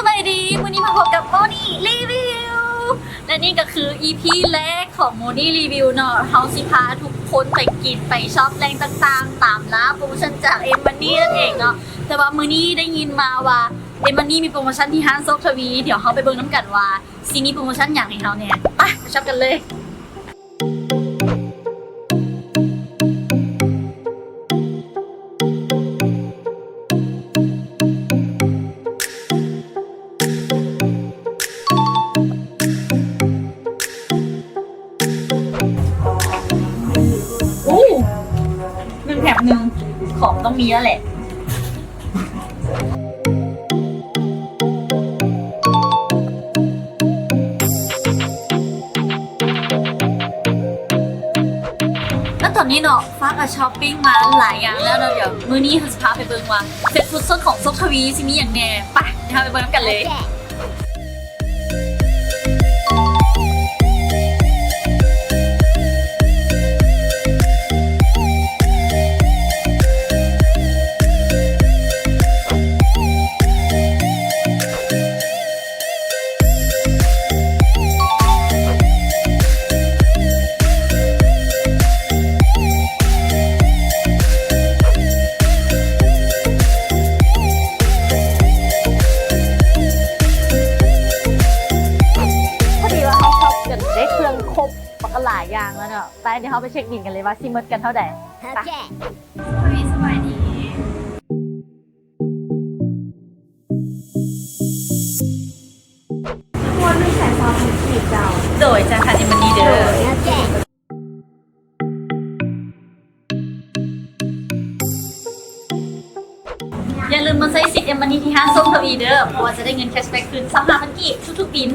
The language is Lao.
ສະບາຍດີ ມື້ນີ້ມາພົບກັບໂມນີຣີວິວ ແລະນີ້ກໍຄືອີພີແລກຂອງໂມນີຣີວິວເນາະ. ເຮົາຊິພາທຸກຄົນໄປກິນ ໄປຊັອບແຫຼ່ງຕ່າງໆ ຕາມລ່າໂປຣໂມຊັນຈາກເອັມມານີນັ້ນເອງເນາະ. ແຕ່ວ່າມື້ນີ້ໄດ້ຍິນມາວ່າເອັມມານີມີໂປຣໂມຊັນທີ່ຮ້ານໂຊກທະວີ ດຽວເຮົາໄປເບິ່ງນຳກັນວ່າຊິມີໂປຣໂມຊັນຫຍັງໃຫ້ເຮົາແດ່. ໄປ ໄປຊັອບກັນເລີຍ. ໂອ້ ໜຶ່ງແຖມໜຶ່ງ ຂອງຕ້ອງມີແລ້ວແຫຼະ. ແລ້ວຕອນນີ້ເນາະ ຟ້າກໍຊັອບປິງມາຫຼາຍຢ່າງແລ້ວເນາະ. ດຽວມື້ນີ້ເຮົາຊິພາໄປເບິ່ງວ່າເຊັດຟຸດຊົນຂອງໂຊກທະວີຊິມີຫຍັງແດ່. ໄປ ດຽວເຮົາໄປເບິ່ງນຳກັນເລີຍ. ພໍດີວ່າເຮົາຊັອບກັນໄດ້ເຄື່ອງຄົບບັກຫຼາຍຢ່າງແລ້ວເນາະ. ໄປ ດຽວເຮົາໄປເຊັກບິນກັນເລີຍວ່າຊິໝົດກັນເທົ່າໃດ. ໄປ ໂອເຄ ສະບາຍດີ ສະບາຍດີ. ໂດຍ ຈ່າຍຜ່ານເອັມມານີເດີ. ໂດຍ ໂອເຄ ຢ່າລືມມາໃຊ້ສິດເອັມມານີທີ່ຮ້ານໂຊກທະວີເດີ ເພາະວ່າຈະໄດ້ເງິນແຄຊແບັກຄືນຊາວຫ້າພັນກີບທຸກໆບິນ.